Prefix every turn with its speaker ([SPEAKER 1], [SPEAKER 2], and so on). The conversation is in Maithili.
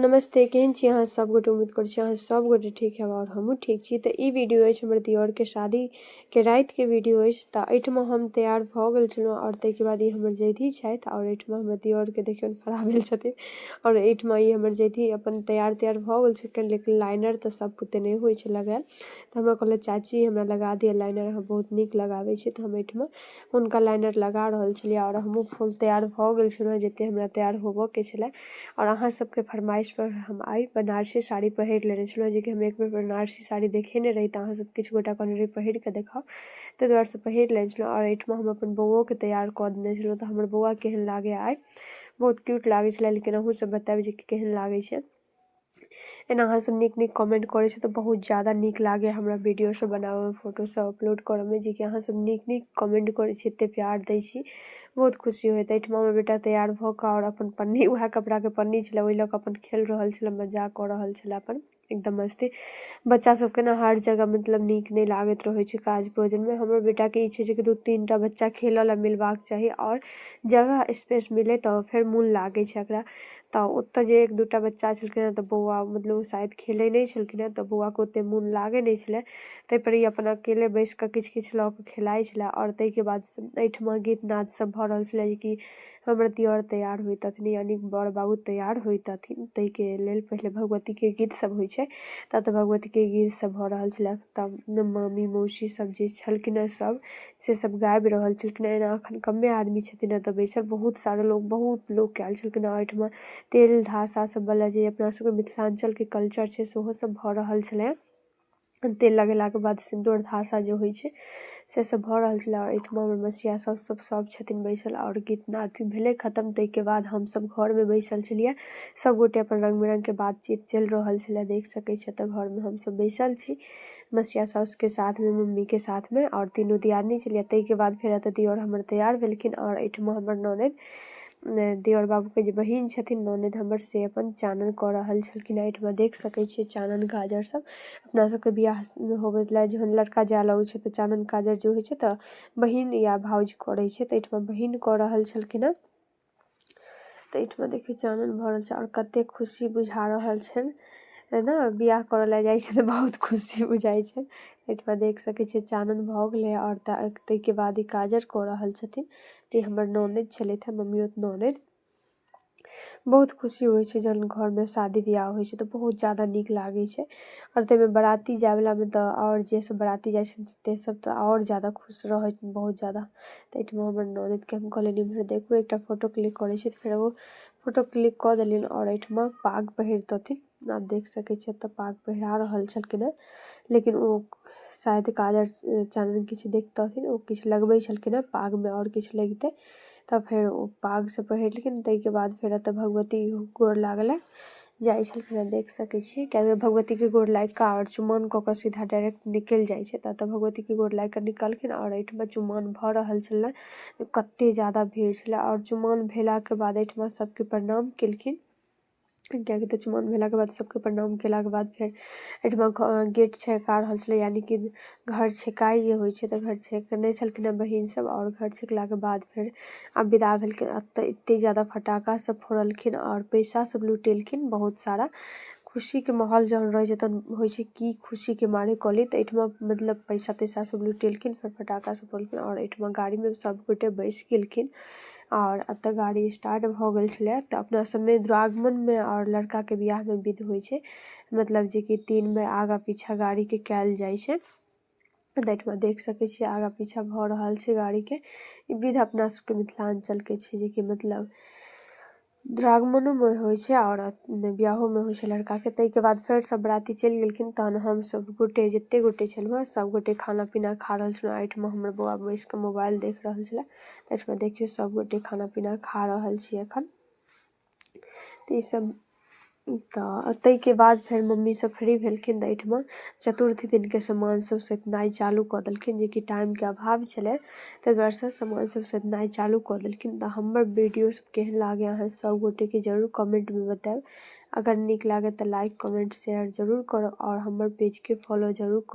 [SPEAKER 1] नमस्ते, केहन छी अहाँ सब गोटे? उम्मीद करै छी अहाँ सब गोटे ठीक हैब और हमहूँ ठीक छी। तऽ ई वीडियो अछि हमर दियौरके शादीके रातिके वीडियो अछि। तऽ एहिठमा हम तैयार भऽ गेल छलहुँ और ताहिके बाद ई हमर जैधी छथि और एहिठमा हमर दियौरके देखियौन खड़ा भेल छथिन और एहिठमा ई हमर जैधी अपन तैयार तैयार भऽ गेल छलखिन, लेकिन लाइनर तऽ सब बुते नहि होइ छै लगायल। तऽ हमरा कहलथि चाची हमरा लगा दिअ लाइनर, अहाँ बहुत नीक लगाबै छी। तऽ हम एहिठमा हुनका लाइनर लगा रहल छलियै और हमहूँ फुल तैयार भऽ गेल छलहुँ जतेक हमरा तैयार होबऽके छलै। और अहाँ सबके फरमाइश पर हम आइ बनारसी साड़ी पहिर लेने छलहुँ, जेकि हम एक बेर बनारसी साड़ी देखेने रही तऽ अहाँ सब किछु गोटा कहने रही पहिर कऽ देखाउ, ताहि दुआरेसँ पहिर लेने छलहुँ। और एहिठमा हम अपन बौओके तैयार कऽ देने छलहुँ। तऽ हमर बौआ केहन लागैए आइ, बहुत क्यूट लागै छलै, लेकिन अहूँ सब बतायब जे केहन लागै छै। एना अहाँ सब नीक नीक कमेंट करै छी तऽ बहुत ज़्यादा नीक लागैए हमरा वीडियो सब बनाबऽमे, फोटो सब अपलोड करऽमे, जेकि अहाँ सब नीक नीक कमेंट करै छी, एते प्यार दै छी, बहुत खुशी होइत। एहिठमा हमर बेटा तैयार भऽ कऽ आओर अपन पन्नी, उएह कपड़ाके पन्नी छलै, ओहि लऽ कऽ अपन खेल रहल छलै, मजाक कऽ रहल छलै अपन एकदम मस्ती। बच्चा सबके ने हर जगह मतलब नीक नहि लागैत रहै छै काज प्रयोजनमे। हमर बेटाके ई छै जे 2-3 टा बच्चा खेलऽ लए मिलबाक चाही आओर जगह स्पेस मिलै तऽ फेर मोन लागै छै एकरा। तऽ ओतऽ जे 1-2 टा बच्चा छलखिन हँ तऽ बौआ मतलब ओ शायद खेलै नहि छलखिन हँ तऽ बौआके ओतेक मोन लागै नहि छलै, ताहिपर ई अपन अकेले बैसि कऽ किछु किछु लऽ कऽ खेलाइ छलै। आओर ताहिके बाद एहिठमा गीत नाद सब भऽ रहल छलै जेकि हमर दिअर तैयार होइतथिन, यानि बड़ बाबू तैयार होइतथिन, ताहिके लेल पहिले भगवतीके गीत सब होइ छै, तब तऽ भगवतीके गीत सब भऽ रहल छलै। तब मामी मौसी सब जे छलखिन हँ सब से सब गाबि रहल छलखिन हँ। एना एखन कमे आदमी छथिन एतऽ बैसल, बहुत सारा लोग, बहुत लोग आयल छलखिन हँ। एहिठमा तेल धासा सब वाला जे अपना सबके मिथिलाञ्चलके कल्चर छै सेहो सब भऽ रहल छलै। तेल लगेलाके बाद सिन्दूर धासा जे होइ छै से सब भऽ रहल छलै। और एहिठमा हमर मसिया साउस सब सब छथिन बैसल और गीत नाद भेलै खतम। ताहिके बाद हमसब घरमे बैसल छलियै, सब गोटे अपन रंग बिरंगके बातचीत चलि रहल छलै। देख सकै छियै तऽ घरमे हमसब बैसल छी मसिया साउसके साथमे, मम्मीके साथमे और तीनू दियादनी छलियै। ताहिके बाद फेर एतऽ दिअर हमर तैयार भेलखिन और एहिठमा हमर ननैद, दिअर बाबूके जे बहिन छथिन ननैद हमर, से अपन चानन कऽ रहल छलखिन। एहिठमा देख सकै छियै चानन काजर सब अपना सबके बियाह होबै लए जहन लड़का जाय लगै छै तऽ चानन काजर जे होइ छै तऽ बहिन या भाउज करै छै, तऽ एहिठमा बहिन कऽ रहल छलखिन हँ। तऽ एहिठमा देखियौ चानन भऽ रहल छै और कते खुशी बुझा रहल छनि ने, बियाह करऽ लए जाइ छै तऽ बहुत खुशी बुझाइ छै। एहिठमा देख सकै छियै चानन भऽ गेलै और ताहिके बाद ई काजर कऽ रहल छथिन। तऽ ई हमर ननैद छलथि हँ, मम्मियोत ननैद। बहुत खुशी होइ छै जहन घरमे शादी बियाह होइ छै तऽ बहुत ज़्यादा नीक लागै छै। आओर ताहिमे बराती जायवलामे तऽ आओर जे सब बराती जाइ छै ते सब तऽ आओर ज़्यादा खुश रहै छै, बहुत ज़्यादा। तऽ एहिठमा हमर ननैदके हम कहलियनि इम्हर देखू एकटा फोटो क्लिक करै छी, तऽ फेर ओ फोटो क्लिक कऽ देलियनि। आओर एहिठमा पाग पहिरतथिन, आब देख सकै छियै तऽ पाग पहिरा रहल छलखिन हँ, लेकिन ओ शायद काजर चानन किछु देखतथिन, ओ किछु लगबै छलखिन हँ पागमे आओर किछु लगितै तऽ फेर ओ पाग से पहिरलखिन। ताहिके बाद फेर एतऽ भगवती गोर लागलै जाइ छलखिन हँ। देख सकै छी किएकि भगवतीके गोर लागि कऽ आओर चुमाओन कऽ कऽ सीधा डायरेक्ट निकलि जाइ छै। तऽ एतऽ भगवतीके गोर लागि कऽ निकलखिन आओर एहिठमा चुमाओन भऽ रहल छलै, कते ज़्यादा भीड़ छलै। आओर चुमाओन भेलाके बाद एहिठमा सबके प्रणाम केलखिन, किएकि तऽ चुमाओन भेलाके बाद सबके प्रणाम केलाके बाद फेर एहिठमा गेट छेका रहल छलै, यानि कि घर छेकाइ जे होइ छै तऽ घर छेकने छलखिन हँ बहिन सब। आओर घर छेकलाके बाद फेर आब विदा भेलखिन। एतऽ एते ज़्यादा फटाका सब फोड़लखिन आओर पैसा सब लुटेलखिन, बहुत सारा खुशीके माहौल जहन रहै छै तहन होइ छै कि खुशीके मारे कऽ ली। तऽ एहिठमा मतलब पैसा तैसा सब लुटेलखिन, फेर फटाका सब फोड़लखिन आओर एहिठमा गाड़ीमे सब गोटे बैस गेलखिन आओर एतऽ गाड़ी स्टार्ट भऽ गेल छलै। तऽ अपना सबमे दुरागमनमे आओर लड़काके बियाहमे विध होइ छै, मतलब जेकि 3 बेर आगा पीछा गाड़ीके कयल जाइ छै। तऽ एहिठमा देख सकै छियै आगा पीछा भऽ रहल छै गाड़ीके। ई विध अपना सबके मिथिलाञ्चलके छै, जेकि मतलब दुरागमनोमे होइ छै आओर बियाहोमे होइ छै लड़काके। ताहिके बाद फेर सब बराती चलि गेलखिन, तहन हमसब गोटे जते गोटे छलहुँ हँ सब गोटे खाना पीना खा रहल छलहुँ। एहिठमा हमर बौआ बैस कऽ मोबाइल देख रहल छलै। एहिठमा देखियौ सब गोटे खाना पीना खा रहल छी एखन। तऽ ई सब तऽ ताहिके बाद फेर मम्मी सब फ्री भेलखिन तऽ एहिठमा चतुर्थी दिनके सामान सब सैतनाइ चालू कऽ देलखिन, जेकि टाइमके अभाव छलै ताहि दुआरेसँ सामान सब सैतनाइ चालू कऽ देलखिन। तऽ हमर वीडियो सब केहन लागै अहाँ सब गोटेके जरूर कमेंटमे बतायब। अगर नीक लागै तऽ लाइक कमेंट शेयर जरूर करब और हमर पेजके फॉलो जरूर करब।